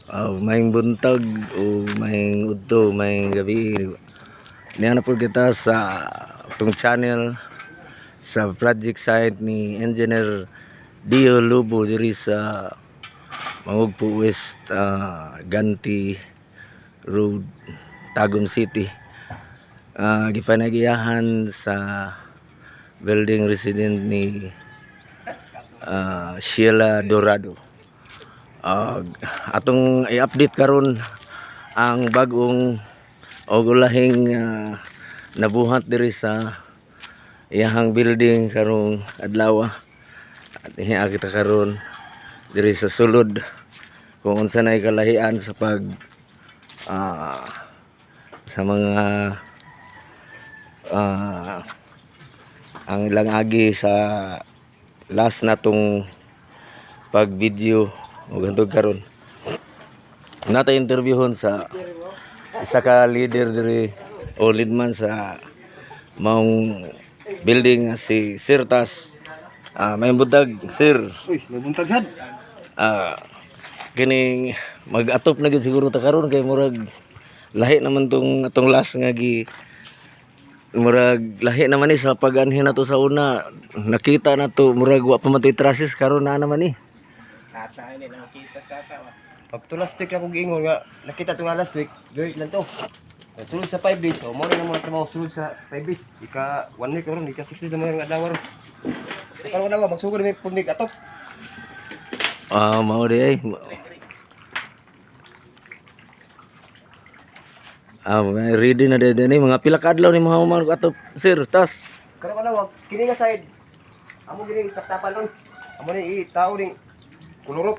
Maayong buntag o maayong udto, maayong gabi. Niya na po kita sa atong channel sa project site ni Engineer Dio Lubo diri sa Mangugpo West, Ganti Road, Tagum City. Gipanagiyahan sa building resident ni Sheila Dorado. Atong i-update karon ang bagong o gulahing nabuhat diri sa iyahang building karong adlaw. At niya kita karon diri sa sulod kung unsa nay kalahian sa pag sa mga ang ilang agi sa last natong pag video o hantod karon. Nata interviewon sa isa ka leader diri o leadman sa maong building nga si Sir Tas. Maayong buntag, sir. Uy, may buntag sad. Kining mag-atop na gid siguro ta karon kay murag lahi naman tong atong last nga gi, murag lahi naman ni sa pag-anhin nato sa una. Nakita na to, murag wa pa man to'y trusses, karon naa naman ni. Tata ini nakita sa tata. Pag to last week ako giingon nga nakita to nga last week, gawin lang to. Sulod sa 5 days, o mo na mga trabaho sulod sa 5 days. Ika 1 week ron, ika 6 days na mga adlaw ron. Karon adlaw magsugod may punig atop. Mao di ay. Ready na di ni mga pila ka adlaw ni mga human atop, sir Tas? Karon adlaw kini nga side. Amo gini taptapan ron. Amo ni i tao ning kulurop.